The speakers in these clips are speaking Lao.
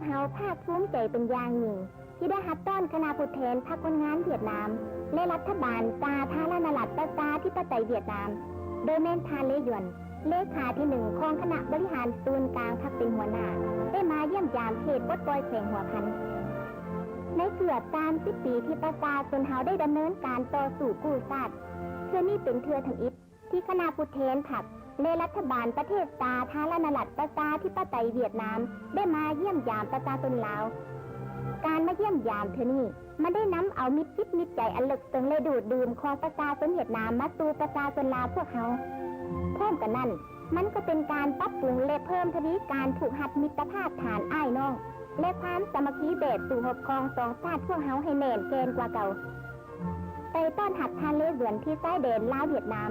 ເຮົາພາກພູມໃຈເປັນຢ່າງຍິ່ງ ທີ່ໄດ້ຮັບຕ້ອນຄະນະຜູ້ແທນພັກຄົນງານຫວຽດນາມ ແລະ ລັດຖະບານສາທາລະນະລັດປະຊາທິປະໄຕຫວຽດນາມ, ໂດຍແມ່ນທ່ານ ເລ ຢວນ ເລຂາທີໜຶ່ງຂອງຄະນະບໍລິຫານສູນກາງພັກເປັນຫົວໜ້າ ໄດ້ມາຢ້ຽມຢາມເຂດປົດປ່ອຍແຂວງຫົວພັນ. ໃນເກືອບສາມສິບປີທີ່ປະຊາຊົນເຮົາໄດ້ດຳເນີນການຕໍ່ສູ້ກູ້ຊາດ, ເທື່ອນີ້ເປັນເທື່ອທຳອິດ ທີ່ຄະນະຜູ້ແທນພັກ ແລະ ລັດຖະບານປະເທດສາທາລະນະລັດປະຊາທິປະໄຕຫວຽດນາມ ໄດ້ມາຢ້ຽມຢາມປະຊາຊົນລາວ. ການມາຢ້ຽມຢາມເທື່ອນີ້ ມັນໄດ້ນຳເອົາມິດຈິດມິດໃຈອັນເລິກເຊິ່ງ ແລະ ດູດດື່ມຂອງປະຊາຊົນຫວຽດນາມມາສູ່ປະຊາຊົນລາວພວກເຮົາ. ພ້ອມກັນນັ້ນ, ມັນກໍເປັນການປັບປຸງ ແລະ ເພີ່ມທະວີການຜູກຮັດມິດຕະພາບຖານອ້າຍນ້ອງ ແລະ ຄວາມສາມັກຄີແບບສູ້ຮົບຂອງສອງຊາດພວກເຮົາໃຫ້ແໜ້ນແກ່ນກວ່າເກົ່າ. ໄປຕ້ອນຮັບທ່ານ ເລ ຢວນ ທີ່ຊາຍແດນລາວຫວຽດນາມ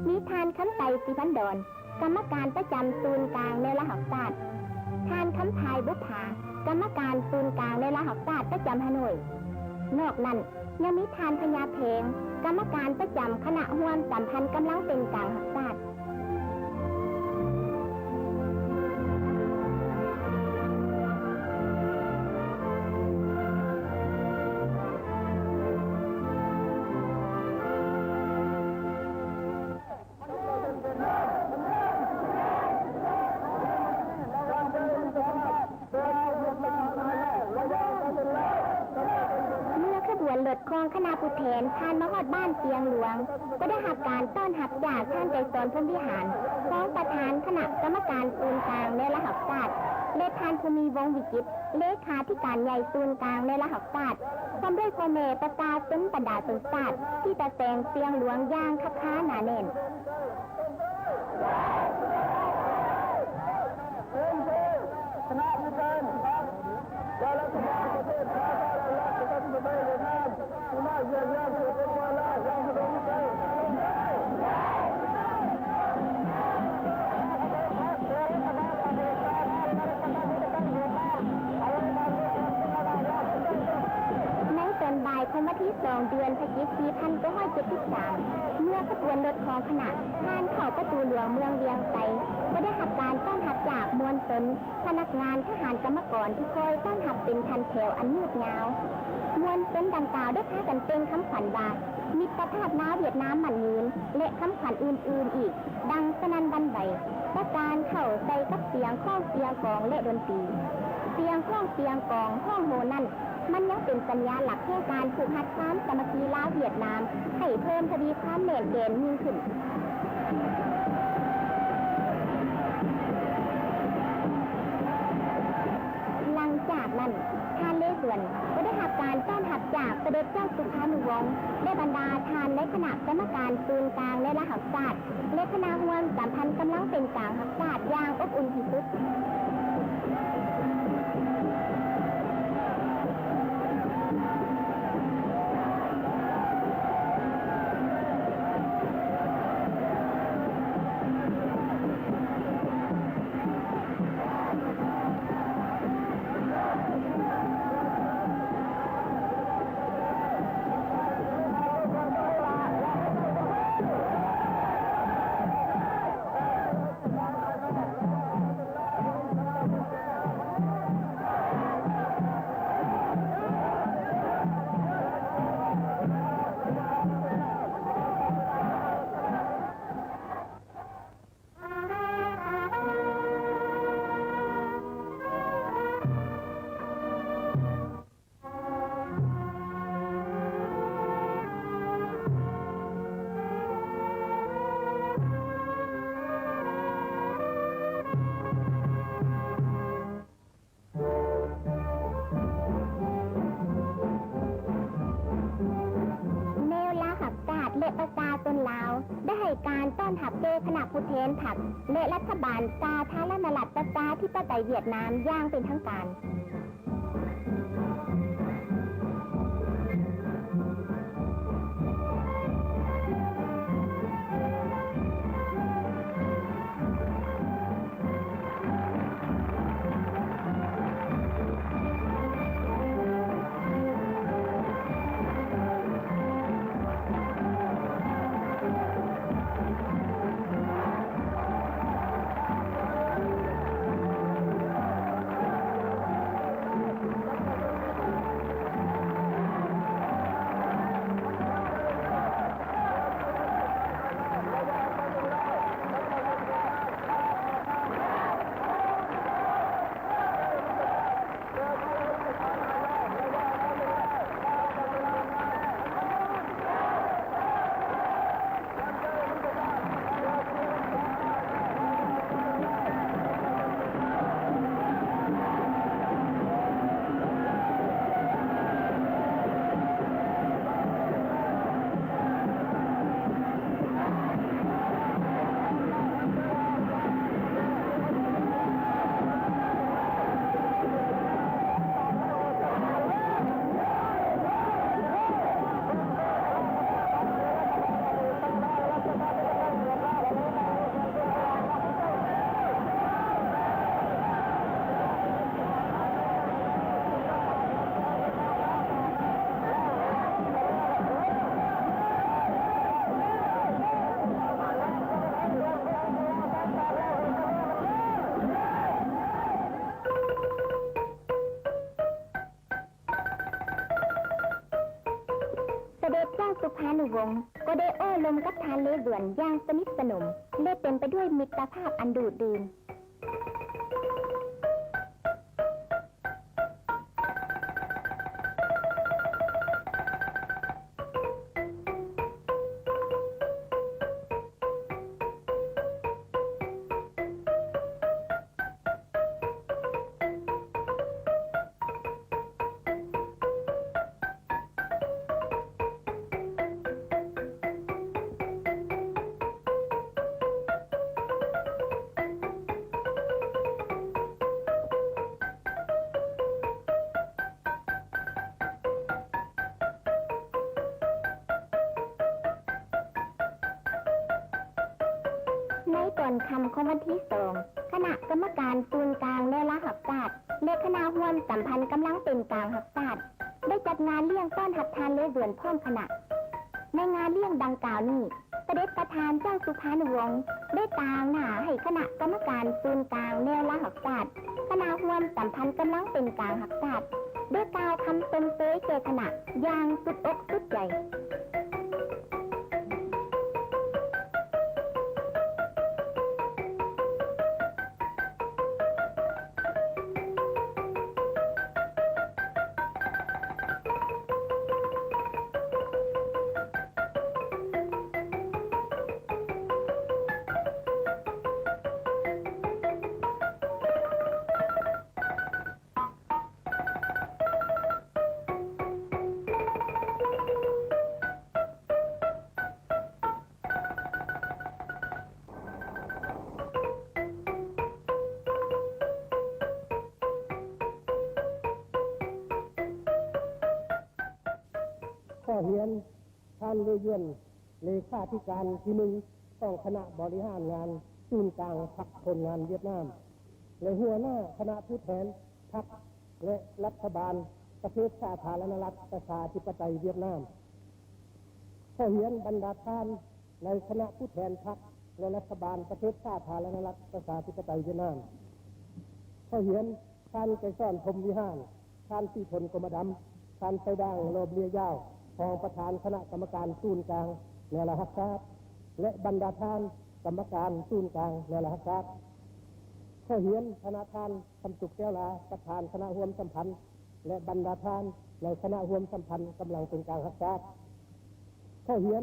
ມີທ່ານ ຄຳໄຕ ສີພັນດອນ ກຳມະການປະຈຳສູນກາງແນວລາວຮັກຊາດ, ທ່ານ ຄຳພາຍ ບຸບຜາ ກຳມະການສູນກາງແນວລາວຮັກຊາດປະຈຳຮາໂນ້ຍ. ນອກນັ້ນ ຍັງມີທ່ານ ພະຍາແພງ ກຳມະການປະຈຳຄະນະຮ່ວມສຳພັນກຳລັງເປັນກາງຮັກຊາດ. ເມື່ອຂະບວນລົດຂອງຄະນະຜູ້ແທນຜ່ານມາຮອດບ້ານຊຽງຫຼວງ, ກໍໄດ້ຮັບການຕ້ອນຮັບຈາກທ່ານ ໄກສອນ ພົມວິຫານ ຮອງປະທານຄະນະກຳມະການສູນກາງແນວລາວຮັກຊາດ ແລະ ທ່ານ ພູມີ ວົງວິຈິດ ເລຂາທິການໃຫຍ່ສູນກາງແນວລາວຮັກຊາດ ພ້ອມດ້ວຍພໍ່ແມ່ປະຊາຊົນບັນດາຊົນຊາດ ທີ່ຕາແສງຊຽງຫຼວງຢ່າງຄັກຄາໜາແໜ້ນ. ໃນຕອນບ່າຍຂອງວັນທີສອງ ເດືອນພະຈິກ ປີພັນເກົ້າຮ້ອຍເຈັດສິບສາມ ເມື່ອຂະບວນລົດຂອງຄະນະຜ່ານເຂົ້າປະຕູຫຼວງເມືອງວຽງໄຊ, ກໍໄດ້ຮັບການຕ້ອນຮັບຈາກມວນຊົນ, ພະນັກງານ, ທະຫານ, ກຳມະກອນທີ່ຄອຍຕ້ອນຮັບເປັນພັນແຖວອັນຍືດຍາວ. ມວນຊົນດັ່ງກ່າວໄດ້ພາກັນເປັ່ງຄຳຂວັນວ່າ ມິດຕະພາບລາວຫວຽດນາມໝັ້ນຍືນ ແລະ ຄຳຂວັນອື່ນໆອີກ ດັງສະໜັ່ນຫວັ່ນໄຫວ, ປະສານເຂົ້າໃສ່ກັບສຽງຂອງສຽງກອງ ແລະ ດົນຕີ. ສຽງຂອງສຽງກອງຮ້ອງໂຮນັ້ນ ມັນຍັງເປັນສັນຍາລັກແຫ່ງການຜູກຮັດຄວາມສາມັກຄີລາວຫວຽດນາມໃຫ້ເພີ່ມທະວີຄວາມແໜ້ນແກ່ນຍິ່ງຂຶ້ນ. ຫຼັງຈາກນັ້ນ, ທ່ານ ເລ ຊວນ ກໍໄດ້ຮັບການຕ້ອນຮັບຈາກສະເດັດເຈົ້າສຸພານຸວົງ ແລະ ບັນດາທ່ານໃນຄະນະກຳມະການສູນກາງແນວລາວຮັກຊາດ ແລະ ຄະນະຮ່ວມສຳພັນກຳລັງເປັນກາງຮັກຊາດຢ່າງອົບອຸ່ນທີ່ສຸດ. ແນວລາວຮັກຊາດ ແລະ ປະຊາຊົນລາວ ໄດ້ໃຫ້ການຕ້ອນຮັບແກ່ຄະນະຜູ້ແທນພັກ ແລະ ລັດຖະບານສາທາລະນະລັດປະຊາທິປະໄຕຫວຽດນາມຢ່າງເປັນທາງການ. ເ ສະເດັດເຈົ້າສຸພານຸວົງ ກໍໄດ້ໂອ້ລົມກັບທ່ານເລດວນຢ່າງສະໜິດສະໜົມ ແລະ ເຕັມໄປດ້ວຍມິດຕະພາບອັນດູດດື່ມ. ໃນຕອນຄ່ຳຂອງວັນທີສອງ ຄະນະກຳມະການສູນກາງແນວລາວຮັກຊາດ ແລະ ຄະນະຮ່ວມສຳພັນກຳລັງເປັນກາງຮັກຊາດ ໄດ້ຈັດງານລ້ຽງຕ້ອນຮັບທ່ານເລດວນພ້ອມຄະນະ. ໃນງານລ້ຽງດັ່ງກ່າວນີ້ ສະເດັດປະທານເຈົ້າສຸພານຸວົງ ໄດ້ຕາງໜ້າໃຫ້ຄະນະກຳມະການສູນກາງແນວລາວຮັກຊາດ, ຄະນະຮ່ວມສຳພັນກຳລັງເປັນກາງຮັກຊາດ ໄດ້ກ່າວຄຳຊົມເຊີຍແກ່ຄະນະຢ່າງສຸດອົກສຸດໃຈ. ຂໍ້ຮຽນ ທ່ານ ເລ ຢວນ ເລຂາທິການທີໜຶ່ງຂອງຄະນະບໍລິຫານງານສູນກາງພັກຄົນງານຫວຽດນາມ ແລະ ຫົວໜ້າຄະນະຜູ້ແທນພັກ ແລະ ລັດຖະບານປະເທດສາທາລະນະລັດປະຊາທິປະໄຕຫວຽດນາມ. ຂໍຮຽນບັນດາທ່ານໃນຄະນະຜູ້ແທນພັກ ແລະ ລັດຖະບານປະເທດສາທາລະນະລັດປະຊາທິປະໄຕຫວຽດນາມ. ຂໍຮຽນ ທ່ານ ໄກສອນ ພົມວິຫານ, ທ່ານ ສີທົນ ກົມມະດຳ, ທ່ານ ໄຊດາງ ໂລບເລຍາວ, ຮອງປະທານຄະນະກຳມະການສູນກາງແນວລາວຮັກຊາດ ແລະ ບັນດາທ່ານກຳມະການສູນກາງແນວລາວຮັກຊາດ. ຂໍຮຽນພະນະທ່ານ ຄຳສຸກ ແກ້ວລາ, ປະທານຄະນະຮ່ວມສຳພັນ ແລະ ບັນດາທ່ານໃນຄະນະຮ່ວມສຳພັນກຳລັງເປັນກາງຮັກຊາດ. ຂໍຮຽນ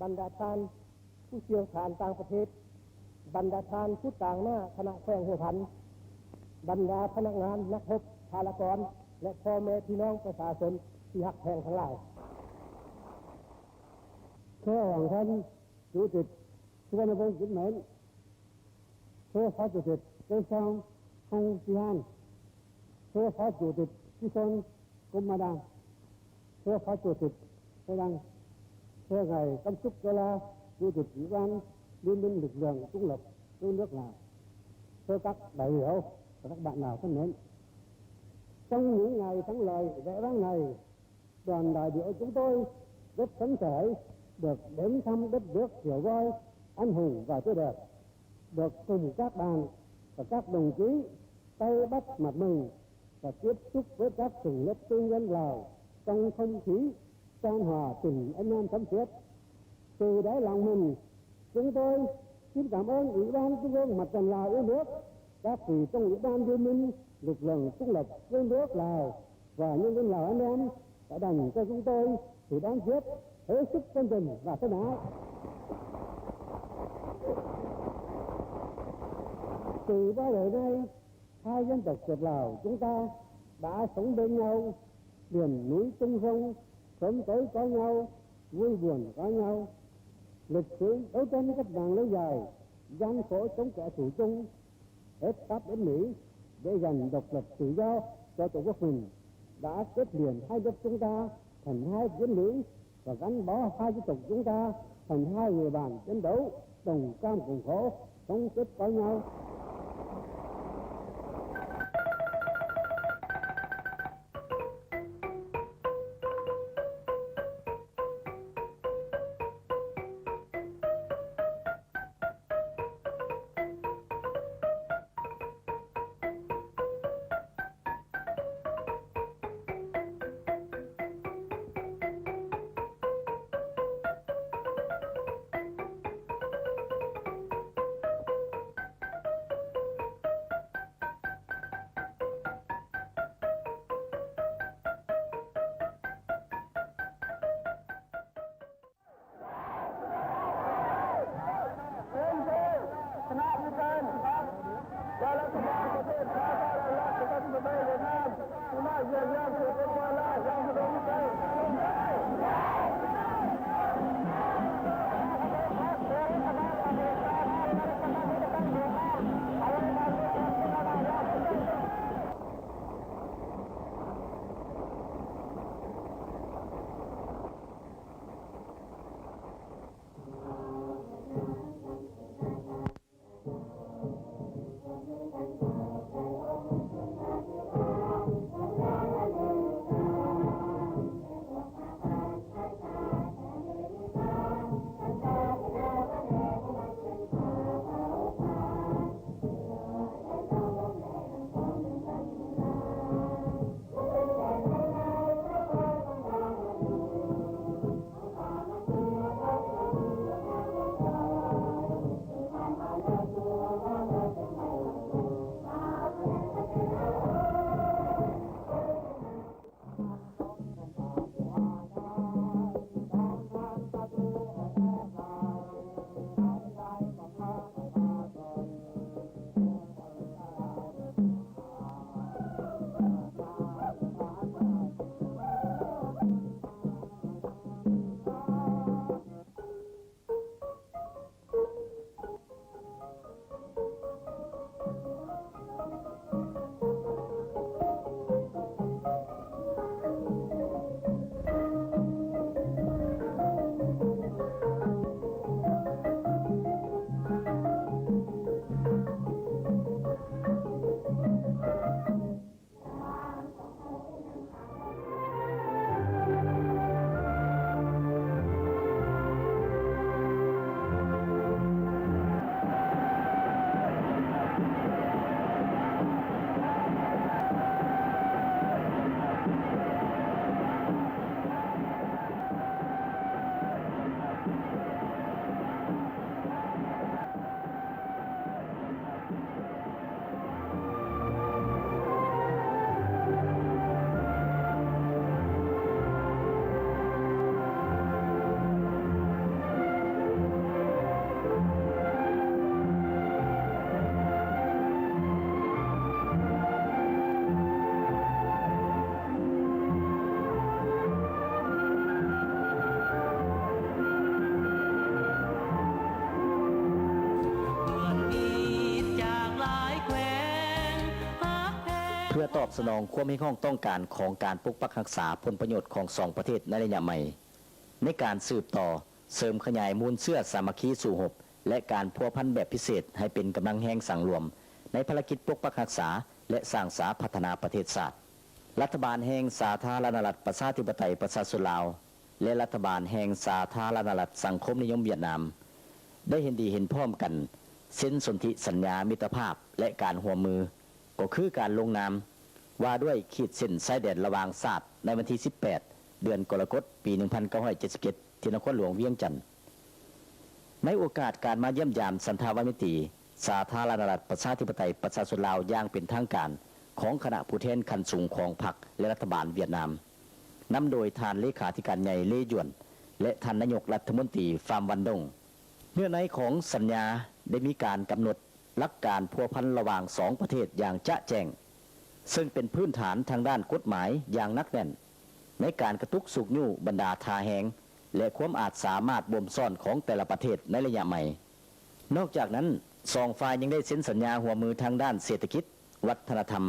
ບັນດາທ່ານຜູ້ຊ່ຽວຊານຕ່າງປະເທດ, ບັນດາທ່ານຜູ້ຕາງໜ້າຄະນະແຂວງຫົວພັນ, ບັນດາພະນັກງານ, ນັກຮົບ, ພາລະກອນ ແລະ ພໍ່ແມ່ພີ່ນ້ອງປະຊາຊົນທີ່ຮັກແພງທັງຫຼາຍ. ເພື່ອຫວັງທ່ານ ຈຸຕິດ ສຸວັນນະວົງ ຈຸດເໝັນ. Thưa Phó Chủ tịch Cây Son Hồng Chi Han, thưa Phó Chủ tịch Chi Son Kum Madang, thưa Phó Chủ tịch Tây Đăng, thưa ngài Căm Súc Đô La, Chủ tịch Ủy ban Liên minh Lực lượng Trung lập Yêu nước Lào, thưa các đại biểu và các bạn Lào thân mến. Trong những ngày thắng lợi vẻ vang này, đoàn đại biểu chúng tôi rất phấn khởi được đến thăm đất nước triệu voi anh hùng và tươi đẹp, được cùng các bạn và các đồng chí tay bắt mặt mừng và tiếp xúc với các tầng lớp nhân dân Lào trong không khí chan hòa tình anh em thắm thiết. Từ đáy lòng mình, chúng tôi xin cảm ơn Ủy ban Trung ương Mặt trận Lào yêu nước, các vị trong Ủy ban Liên minh Lực lượng Trung lập yêu nước Lào và nhân dân Lào anh em đã dành cho chúng tôi sự đón tiếp hết sức chân tình và thân ái. Từ bao đời nay, hai dân tộc Việt Lào chúng ta đã sống bên nhau, miền núi chung sông, sớm tối có nhau, vui buồn có nhau. Lịch sử đấu tranh cách mạng lâu dài, gian khổ chống kẻ thù chung, hết Pháp đến Mỹ, để giành độc lập tự do cho Tổ quốc mình, đã kết liền hai nước chúng ta thành hai chiến lũy và gắn bó hai dân tộc chúng ta thành hai người bạn chiến đấu, đồng cam cộng khổ, sống chết có nhau. ເພື່ອຕອບສະໜອງຄວາມຮຽກຮ້ອງຕ້ອງການຂອງການປົກປັກຮັກສາຜົນປະໂຫຍດຂອງສອງປະເທດໃນໄລຍະໃໝ່, ໃນການສືບຕໍ່ເສີມຂະຫຍາຍມູນເຊື້ອສາມັກຄີສູ້ຮົບ ແລະ ການພົວພັນແບບພິເສດໃຫ້ເປັນກຳລັງແຮງສັງລວມໃນພາລະກິດປົກປັກຮັກສາ ແລະ ສ້າງສາພັດທະນາປະເທດຊາດ, ລັດຖະບານແຫ່ງສາທາລະນະລັດປະຊາທິປະໄຕປະຊາຊົນລາວ ແລະ ລັດຖະບານແຫ່ງສາທາລະນະລັດສັງຄົມນິຍົມຫວຽດນາມ ໄດ້ເຫັນດີເຫັນພ້ອມກັນເຊັນສົນທິສັນຍາມິດຕະພາບ ແລະ ການຮ່ວມມື ກໍຄືການລົງນາມວ່າດ້ວຍຂີດເສັ້ນຊາຍແດນລະຫວ່າງຊາດໃນວັນທີສິບແປດ ເດືອນກໍລະກົດ ປີໜຶ່ງພັນເກົ້າຮ້ອຍເຈັດສິບເຈັດ ທີ່ນະຄອນຫຼວງວຽງຈັນ. ໃນໂອກາດການມາຢ້ຽມຢາມສັນຖາວະມິດຕີ ສາທາລະນະລັດປະຊາທິປະໄຕປະຊາຊົນລາວຢ່າງເປັນທາງການຂອງຄະນະຜູ້ແທນຂັ້ນສູງຂອງພັກ ແລະ ລັດຖະບານຫວຽດນາມ ນຳໂດຍທ່ານເລຂາທິການໃຫຍ່ ເລ ຢວນ ແລະ ທ່ານນາຍົກລັດຖະມົນຕີ ຟາມ ວັນດົງ, ເນື້ອໃນຂອງສັນຍາໄດ້ມີການກຳນົດຫຼັກການພົວພັນລະຫວ່າງສອງປະເທດຢ່າງຈະແຈ້ງ, ເຊິ່ງເປັນພື້ນຖານທາງດ້ານກົດໝາຍຢ່າງໜັກແໜ້ນ ໃນການກະຕຸກຊຸກຍູ້ບັນດາທ່າແຮງ ແລະ ຄວາມອາດສາມາດບົ່ມຊ້ອນຂອງແຕ່ລະປະເທດໃນໄລຍະໃໝ່. ນອກຈາກນັ້ນ, ສອງຝ່າຍຍັງໄດ້ເຊັນສັນຍາຮ່ວມມືທາງດ້ານເສດຖະກິດ, ວັດທະນະທຳ,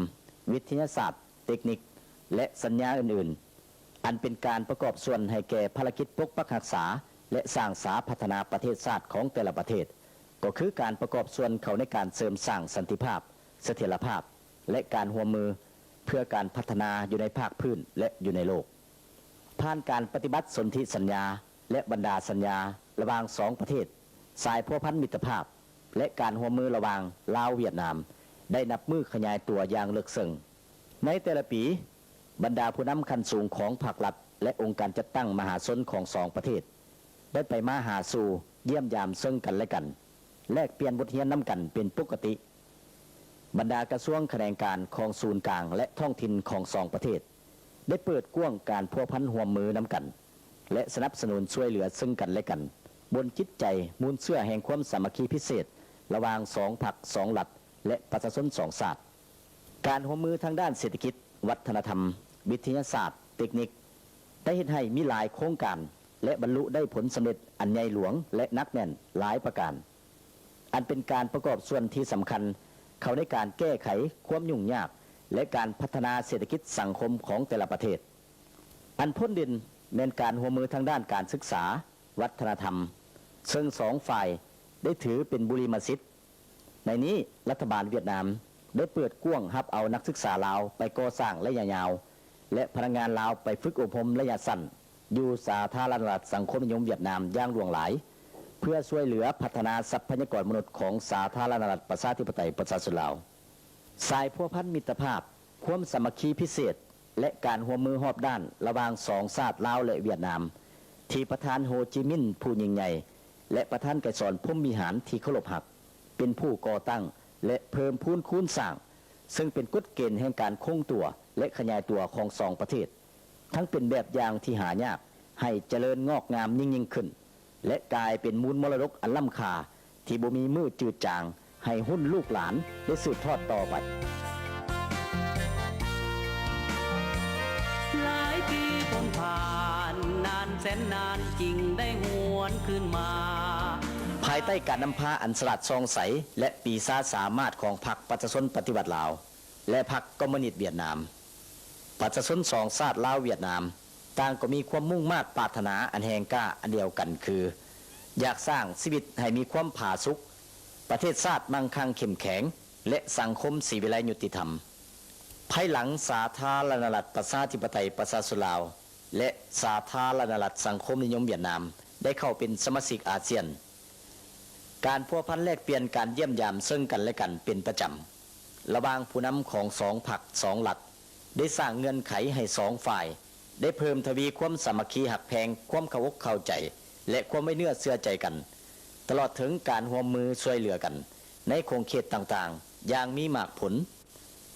ວິທະຍາສາດ, ເຕັກນິກ ແລະ ສັນຍາອື່ນໆ ອັນເປັນການປະກອບສ່ວນໃຫ້ແກ່ພາລະກິດປົກປັກຮັກສາ ແລະ ສ້າງສາພັດທະນາປະເທດຊາດຂອງແຕ່ລະປະເທດ, ກໍຄືການປະກອບສ່ວນເຂົ້າໃນການເສີມສ້າງສັນຕິພາບ, ສະຖຽນລະພາບ ແລະ ການຮ່ວມມືເພື່ອການພັດທະນາຢູ່ໃນພາກພື້ນ ແລະ ຢູ່ໃນໂລກ. ຜ່ານການປະຕິບັດສົນທິສັນຍາ ແລະ ບັນດາສັນຍາລະຫວ່າງສອງປະເທດ, ສາຍພົວພັນມິດຕະພາບ ແລະ ການຮ່ວມມືລະຫວ່າງລາວ-ຫວຽດນາມ ໄດ້ນັບມື້ຂະຫຍາຍຕົວຢ່າງເລິກເຊິ່ງ. ໃນແຕ່ລະປີ, ບັນດາຜູ້ນຳຂັ້ນສູງຂອງພາກລັດ ແລະ ອົງການຈັດຕັ້ງມະຫາຊົນຂອງສອງປະເທດ ໄດ້ໄປມາຫາສູ່, ຢ້ຽມຢາມເຊິ່ງກັນແລະກັນ, ແລກປ່ຽນບົດຮຽນນຳກັນເປັນປົກກະຕິ. ບັນດາກະຊວງຂະແໜງການຂອງສູນກາງ ແລະ ທ້ອງຖິ່ນຂອງສອງປະເທດ ໄດ້ເປີດກວ້າງການພົວພັນຮ່ວມມືນຳກັນ ແລະ ສະໜັບສະໜູນຊ່ວຍເຫຼືອເຊິ່ງກັນແລະກັນ ບົນຈິດໃຈມູນເຊື້ອແຫ່ງຄວາມສາມັກຄີພິເສດລະຫວ່າງສອງພັກສອງລັດ ແລະ ປະຊາຊົນສອງຊາດ. ການຮ່ວມມືທາງດ້ານເສດຖະກິດ, ວັດທະນະທຳ, ວິທະຍາສາດ, ເຕັກນິກ ໄດ້ເຮັດໃຫ້ມີຫຼາຍໂຄງການ ແລະ ບັນລຸໄດ້ຜົນສຳເລັດອັນໃຫຍ່ຫຼວງ ແລະ ໜັກແໜ້ນຫຼາຍປະການ, ອັນເປັນການປະກອບສ່ວນທີ່ສຳຄັນເຂົ້າໃນການແກ້ໄຂຄວາມຫຍຸ້ງຍາກ ແລະ ການພັດທະນາເສດຖະກິດສັງຄົມຂອງແຕ່ລະປະເທດ. ອັນພົ້ນເດັ່ນແມ່ນການຮ່ວມມືທາງດ້ານການສຶກສາ, ວັດທະນະທຳ ເຊິ່ງສອງຝ່າຍໄດ້ຖືເປັນບຸລິມະສິດ. ໃນນີ້, ລັດຖະບານຫວຽດນາມໄດ້ເປີດກວ້າງຮັບເອົານັກສຶກສາລາວໄປກໍ່ສ້າງໄລຍະຍາວ ແລະ ພະນັກງານລາວໄປຝຶກອົບຮົມໄລຍະສັ້ນ ຢູ່ສາທາລະນະລັດສັງຄົມນິຍົມຫວຽດນາມຢ່າງຫຼວງຫຼາຍ, ເພື່ອຊ່ວຍເຫຼືອພັດທະນາຊັບພະຍາກອນມະນຸດຂອງສາທາລະນະລັດປະຊາທິປະໄຕປະຊາຊົນລາວ. ສາຍພົວພັນມິດຕະພາບ, ຄວາມສາມັກຄີພິເສດ ແລະ ການຮ່ວມມືຮອບດ້ານລະຫວ່າງສອງຊາດລາວ ແລະ ຫວຽດນາມ ທີ່ປະທານໂຮຈິມິນຜູ້ຍິ່ງໃຫຍ່ ແລະ ປະທານໄກສອນ ພົມວິຫານ ທີ່ເຄົາລົບຮັກ ເປັນຜູ້ກໍ່ຕັ້ງ ແລະ ເພີ່ມພູນຄູນສ້າງ, ເຊິ່ງເປັນກົດເກນແຫ່ງການຄົງຕົວ ແລະ ຂະຫຍາຍຕົວຂອງສອງປະເທດ, ທັງເປັນແບບຢ່າງທີ່ຫາຍາກໃຫ້ຈະເລີນງອກງາມຍິ່ງໆຂຶ້ນ ແລະ ກາຍເປັນມູນມໍລະດົກອັນລ້ຳຄ່າທີ່ບໍ່ມີມື້ຈືດຈາງ ໃຫ້ຮຸ່ນລູກຫຼານໄດ້ສືບທອດຕໍ່ໄປ. ຫຼາຍປີພົ້ນຜ່ານ ນານແສນນານຈຶ່ງໄດ້ຫວນຄືນມາ. ພາຍໃຕ້ການນຳພາອັນສະຫຼາດສ່ອງໃສ ແລະ ປີຊາສາມາດຂອງພັກປະຊາຊົນປະຕິວັດລາວ ແລະ ພັກຄອມມູນິດຫວຽດນາມ, ປະຊາຊົນສອງຊາດລາວ-ຫວຽດນາມ ຕ່າງກໍມີຄວາມມຸ່ງມາດປາດຖະໜາອັນແຮງກ້າອັນດຽວກັນ ຄື ຢາກສ້າງຊີວິດໃຫ້ມີຄວາມຜາສຸກ, ປະເທດຊາດມັ່ງຄັ່ງເຂັ້ມແຂງ ແລະ ສັງຄົມສີວິໄລຍຸຕິທຳ. ພາຍຫຼັງສາທາລະນະລັດປະຊາທິປະໄຕປະຊາຊົນລາວ ແລະ ສາທາລະນະລັດສັງຄົມນິຍົມຫວຽດນາມ ໄດ້ເຂົ້າເປັນສະມາຊິກອາຊຽນ, ການພົວພັນແລກປ່ຽນການຢ້ຽມຢາມເຊິ່ງກັນແລະກັນເປັນປະຈຳ ລະຫວ່າງຜູ້ນຳຂອງສອງພັກສອງລັດ ໄດ້ສ້າງເງື່ອນໄຂໃຫ້ສອງຝ່າຍໄດ້ເພີ່ມທະວີຄວາມສາມັກຄີຮັກແພງ, ຄວາມເຂົ້າອົກເຂົ້າໃຈ ແລະ ຄວາມໄວ້ເນື້ອເຊື່ອໃຈກັນ, ຕະຫຼອດເຖິງການຮ່ວມມືຊ່ວຍເຫຼືອກັນໃນຂົງເຂດຕ່າງໆຢ່າງມີໝາກຜົນ.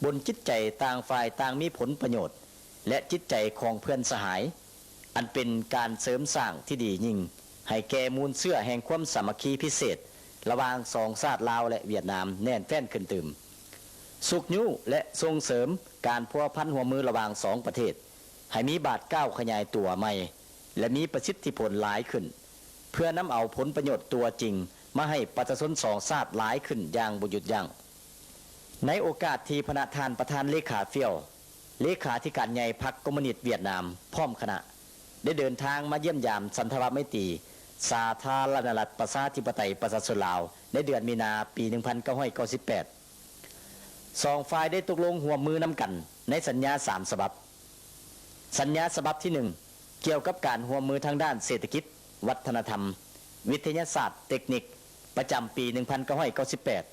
ບົນຈິດໃຈຕ່າງຝ່າຍຕ່າງມີຜົນປະໂຫຍດ ແລະ ຈິດໃຈຂອງເພື່ອນສະຫາຍ, ອັນເປັນການເສີມສ້າງທີ່ດີຍິ່ງໃຫ້ແກ່ມູນເຊື້ອແຫ່ງຄວາມສາມັກຄີພິເສດລະຫວ່າງສອງຊາດລາວ ແລະ ຫວຽດນາມແໜ້ນແຟ້ນຂຶ້ນຕື່ມ, ຊຸກຍູ້ ແລະ ສົ່ງເສີມການພົວພັນຮ່ວມມືລະຫວ່າງສອງປະເທດໃຫ້ມີບາດກ້າວຂະຫຍາຍຕົວໃໝ່ ແລະ ມີປະສິດທິຜົນຫຼາຍຂຶ້ນ, ເພື່ອນຳເອົາຜົນປະໂຫຍດຕົວຈິງມາໃຫ້ປະຊາຊົນສອງຊາດຫຼາຍຂຶ້ນຢ່າງບໍ່ຢຸດຢັ້ງ. ໃນໂອກາດທີ່ພະນະທ່ານປະທານເລຂາ ຟຽວ ເລຂາທິການໃຫຍ່ພັກຄອມມູນິດຫວຽດນາມ ພ້ອມຄະນະ ໄດ້ເດີນທາງມາຢ້ຽມຢາມສັນທະວະໄມຕີສາທາລະນະລັດປະຊາທິປະໄຕປະຊາຊົນລາວ ໃນເດືອນມີນາ ປີໜຶ່ງພັນເກົ້າຮ້ອຍເກົ້າສິບແປດ, ສອງຝ່າຍໄດ້ຕົກລົງຮ່ວມມືນຳກັນໃນສັນຍາສາມສະບັບ. ສັນຍາສະບັບທີໜຶ່ງ ກ່ຽວກັບການຮ່ວມມືທາງດ້ານເສດຖະກິດ, ວັດທະນະທຳ, ວິທະຍາສາດ, ເຕັກນິກ ປະຈຳປີໜຶ່ງພັນເກົ້າຮ້ອຍເກົ້າສິບແປດ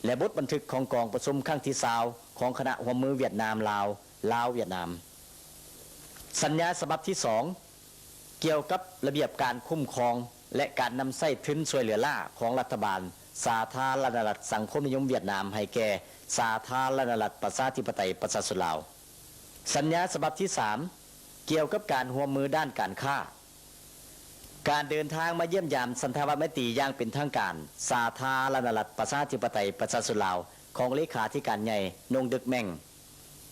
ແລະ ບົດບັນທຶກຂອງກອງປະຊຸມຄັ້ງທີຊາວຂອງຄະນະຮ່ວມມືຫວຽດນາມ-ລາວ, ລາວ-ຫວຽດນາມ. ສັນຍາສະບັບທີສອງ ກ່ຽວກັບລະບຽບການຄຸ້ມຄອງ ແລະ ການນຳໃຊ້ທຶນຊ່ວຍເຫຼືອລ້າຂອງລັດຖະບານສາທາລະນະລັດສັງຄົມນິຍົມຫວຽດນາມໃຫ້ແກ່ສາທາລະນະລັດປະຊາທິປະໄຕປະຊາຊົນລາວ. ສັນຍາສະບັບທີສາມ ກ່ຽວກັບການຮ່ວມມືດ້ານການຄ້າ. ການເດີນທາງມາຢ້ຽມຢາມສັນທະວະໄມຕີຢ່າງເປັນທາງການ ສາທາລະນະລັດປະຊາທິປະໄຕປະຊາຊົນລາວ ຂອງເລຂາທິການໃຫຍ່ ນົງ ດຶກ ແມັງ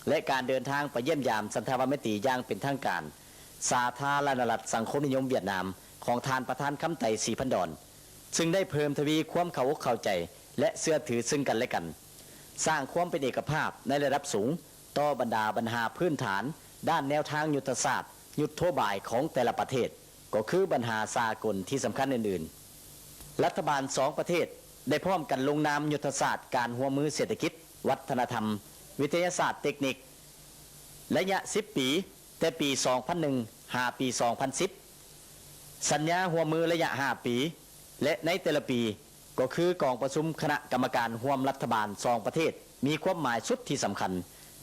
ແລະ ການເດີນທາງໄປຢ້ຽມຢາມສັນທະວະໄມຕີຢ່າງເປັນທາງການ ສາທາລະນະລັດສັງຄົມນິຍົມຫວຽດນາມ ຂອງທ່ານປະທານ ຄຳໄຕ ສີພັນດອນ ຊຶ່ງໄດ້ເພີ່ມທະວີຄວາມເຂົ້າອົກເຂົ້າໃຈ ແລະ ເຊື່ອຖືເຊິ່ງກັນແລະກັນ, ສ້າງຄວາມເປັນເອກະພາບໃນລະດັບສູງຕໍ່ບັນດາບັນຫາພື້ນຖານດ້ານແນວທາງຍຸດທະສາດ, ຍຸດໂທບາຍຂອງແຕ່ລະປະເທດ, ກໍຄືບັນຫາສາກົນທີ່ສຳຄັນອື່ນໆ. ລັດຖະບານສອງປະເທດໄດ້ພ້ອມກັນລົງນາມຍຸດທະສາດການຮ່ວມມືເສດຖະກິດ, ວັດທະນະທຳ, ວິທະຍາສາດ, ເຕັກນິກ ໄລຍະສິບປີ, ແຕ່ປີສອງພັນໜຶ່ງ ຫາປີສອງພັນສິບ, ສັນຍາຮ່ວມມືໄລຍະຫ້າປີ ແລະ ໃນແຕ່ລະປີ ກໍຄືກອງປະຊຸມຄະນະກຳມະການຮ່ວມລັດຖະບານສອງປະເທດ ມີຄວາມໝາຍຊຸດທີ່ສຳຄັນ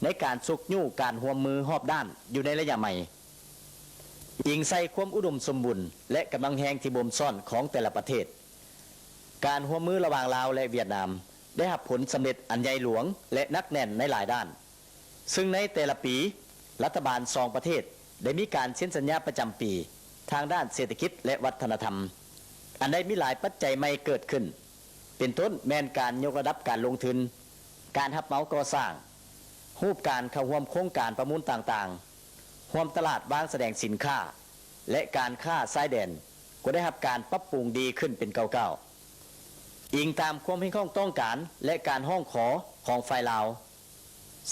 ໃນການຊຸກຍູ້ການຮ່ວມມືຮອບດ້ານຢູ່ໃນໄລຍະໃໝ່. ອີງໃສ່ຄວາມອຸດົມສົມບູນ ແລະ ກຳລັງແຮງທີ່ບົ່ມຊ້ອນຂອງແຕ່ລະປະເທດ, ການຮ່ວມມືລະຫວ່າງລາວ ແລະ ຫວຽດນາມ ໄດ້ຮັບຜົນສຳເລັດອັນໃຫຍ່ຫຼວງ ແລະ ໜັກແໜ້ນໃນຫຼາຍດ້ານ. ເຊິ່ງໃນແຕ່ລະປີ, ລັດຖະບານສອງປະເທດໄດ້ມີການເຊັນສັນຍາປະຈຳປີທາງດ້ານເສດຖະກິດ ແລະ ວັດທະນະທຳ, ອັນໄດ້ມີຫຼາຍປັດໄຈໃໝ່ເກີດຂຶ້ນ, ເປັນຕົ້ນແມ່ນການຍົກລະດັບການລົງທຶນ, ການຮັບເໝົາກໍ່ສ້າງ, ຮູບການເຂົ້າຮ່ວມໂຄງການປະມູນຕ່າງໆ, ຮ່ວມຕະຫຼາດວາງສະແດງສິນຄ້າ ແລະ ການຄ້າຊາຍແດນ ກໍໄດ້ຮັບການປັບປຸງດີຂຶ້ນເປັນກ້າວໆ. ອີງຕາມຄວາມຮຽກຮ້ອງຕ້ອງການ ແລະ ການຮ້ອງຂໍຂອງຝ່າຍລາວ,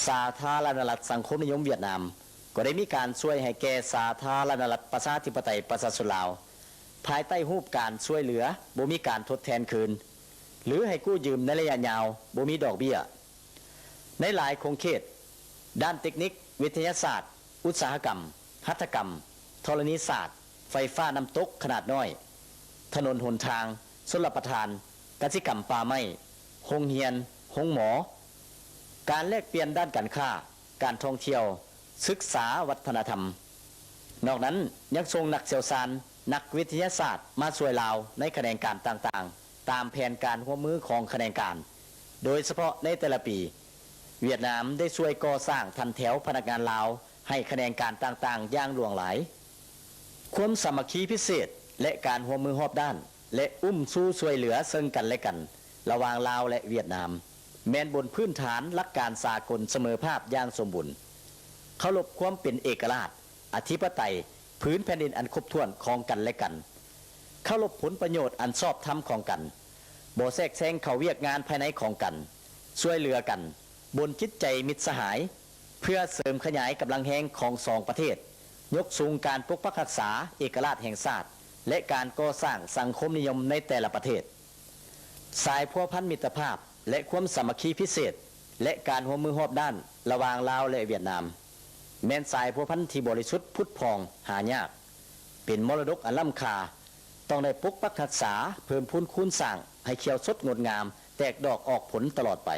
ສາທາລະນະລັດສັງຄົມນິຍົມຫວຽດນາມ ກໍໄດ້ມີການຊ່ວຍໃຫ້ແກ່ສາທາລະນະລັດປະຊາທິປະໄຕປະຊາຊົນລາວ ພາຍໃຕ້ຮູບການຊ່ວຍເຫຼືອບໍ່ມີການທົດແທນຄືນ ຫຼື ໃຫ້ກູ້ຢືມໃນໄລຍະຍາວບໍ່ມີດອກເບ້ຍ. ໃນຫຼາຍຂົງເຂດ, ດ້ານເຕັກນິກ, ວິທະຍາສາດ, ອຸດສາຫະກຳ, ຫັດຖະກຳ, ທໍລະນີສາດ, ໄຟຟ້ານ້ຳຕົກຂະໜາດນ້ອຍ, ຖະໜົນຫົນທາງ, ຊົນລະປະທານ, ກະສິກຳປ່າໄມ້, ໂຮງຮຽນ, ໂຮງໝໍ, ການແລກປ່ຽນດ້ານການຄ້າ, ການທ່ອງທ່ຽວ, ສຶກສາວັດທະນະທຳ. ນອກນັ້ນຍັງສົ່ງນັກຊ່ຽວຊານ, ນັກວິທະຍາສາດມາຊ່ວຍລາວໃນຂະແໜງການຕ່າງໆ ຕາມແຜນການຮ່ວມມືຂອງຂະແໜງການ. ໂດຍສະເພາະໃນແຕ່ລະປີ, ຫວຽດນາມໄດ້ຊ່ວຍກໍ່ສ້າງຖັນແຖວພະນັກງານລາວໃຫ້ຂະແໜງການຕ່າງໆຢ່າງຫຼວງຫຼາຍ. ຄວາມສາມັກຄີພິເສດ ແລະ ການຮ່ວມມືຮອບດ້ານ ແລະ ອຸ້ມຊູຊ່ວຍເຫຼືອເຊິ່ງກັນແລະກັນ ລະຫວ່າງລາວ ແລະ ຫວຽດນາມ ແມ່ນບົນພື້ນຖານຫຼັກການສາກົນສະເໝີພາບຢ່າງສົມບູນ, ເຄົາລົບຄວາມເປັນເອກະລາດ, ອະທິປະໄຕ, ຜືນແຜ່ນດິນອັນຄົບຖ້ວນຂອງກັນແລະກັນ, ເຄົາລົບຜົນປະໂຫຍດອັນຊອບທຳຂອງກັນ, ບໍ່ແຊກແຊງເຂົ້າວຽກງານພາຍໃນຂອງກັນ, ຊ່ວຍເຫຼືອກັນ, ບົນຈິດໃຈມິດສະຫາຍ ເພື່ອເສີມຂະຫຍາຍກຳລັງແຮງຂອງສອງປະເທດ, ຍົກສູງການປົກປັກຮັກສາເອກະລາດແຫ່ງຊາດ ແລະ ການກໍ່ສ້າງສັງຄົມນິຍົມໃນແຕ່ລະປະເທດ. ສາຍພົວພັນມິດຕະພາບ ແລະ ຄວາມສາມັກຄີພິເສດ ແລະ ການຮ່ວມມືຮອບດ້ານລະຫວ່າງລາວ ແລະ ຫວຽດນາມ ແມ່ນສາຍພົວພັນທີ່ບໍລິສຸດຜຸດຜ່ອງຫາຍາກ, ເປັນມໍລະດົກອັນລ້ຳຄ່າ, ຕ້ອງໄດ້ປົກປັກຮັກສາ, ເພີ່ມພູນຄູນສ້າງໃຫ້ຂຽວສົດງົດງາມ, ແຕກດອກອອກຜົນຕະຫຼອດໄປ.